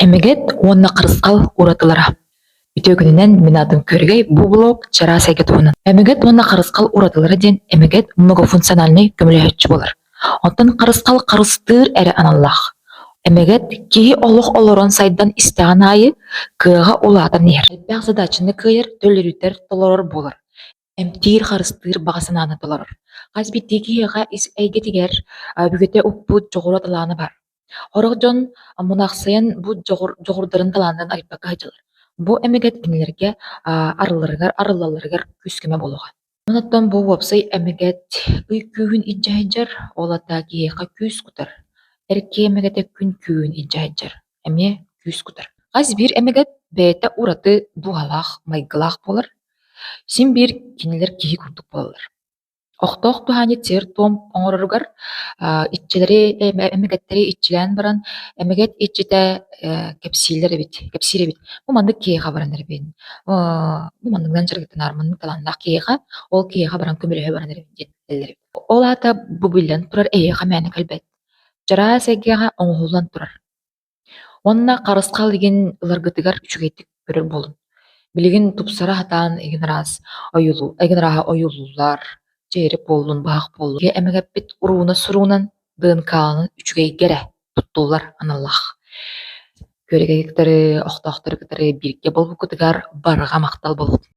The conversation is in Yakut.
Эмэгэт уонна харысхал уратылара. Үтүө күнүнэн мин аатым Күөрэгэй, бу блог чараас эйгэ туһунан. Эмэгэт уонна харысхал уратылара диэн эмэгэт многофункциональнай көмөлөһөөччү буолар. Оттон харысхал харыстыыр эрэ аналлаах. Эмэгэт киһи олох олорон сайдан истэҕин аайы кыаҕа улаатан иһэр. Элбэх задачаны кыайар, төлөрүтэр, толорор буолар. Эмтиир, харыстыыр баҕа санааны толорор. Хас биирдии киһиэхэ ис эйгэтигэр өбүгэтэ укпут дьоҕура талаана баар. Сорох дьон мунаахсыйан бу дьоҕурдарын талааннарын арыйбакка сылдьаллар. Бу эмэгэт кинилэргэ арылларыгар, арыллалларыгар күүс-көмө буолуоҕа. Онон бу уопсай эмэгэт ый күүһүн илдьэ сылдьар, ол аата киһиэхэ күүс кутар. Эр киһи эмэгэтэ күн күүһүн илдьэ сылдьар, эмиэ күүс кутар. Хас биир эмэгэт бэйэтэ ураты дууһалаах, майгылаах буолар. Син биир кинилэр киһи курдук буолаллар. Охтоох туһаанньыт сиэр-туом оҥороругар иччилэри эмэгэттэри иччилээн баран, эмэгэт иччитэ кэпсииллэр эбит, кэпсиир эбит. Бу маннык киһиэхэ баран эрэбин, бу манныгынан дьарыктанар, маннык талааннаах киһиэхэ, ол киһиэхэ баран көмөлөһө баран эрэбин диэн этэллэр эбит. Ол аата бу биллэн турар эйиэхэ мээнэ кэлбэт. Чараас эйгэҕэ оҥоһуллан турар. Уонна харысхал игин ыларгытыгар үчүгэйдик көрөр буолуҥ. Билигин тупсара сатаан игин араас ойуулуу игин арааһа ойуулууллар, чээрик буоллун, быһах буоллун. Эмэгэппит урууна-суруунан ДНК-ны үчүгэйгэ эрэ туттуллар аналлаах. Күөрэгэйи кытары, охтоохтору кытары бииргэ буолбуккутугар барҕа махтал буолуохтун.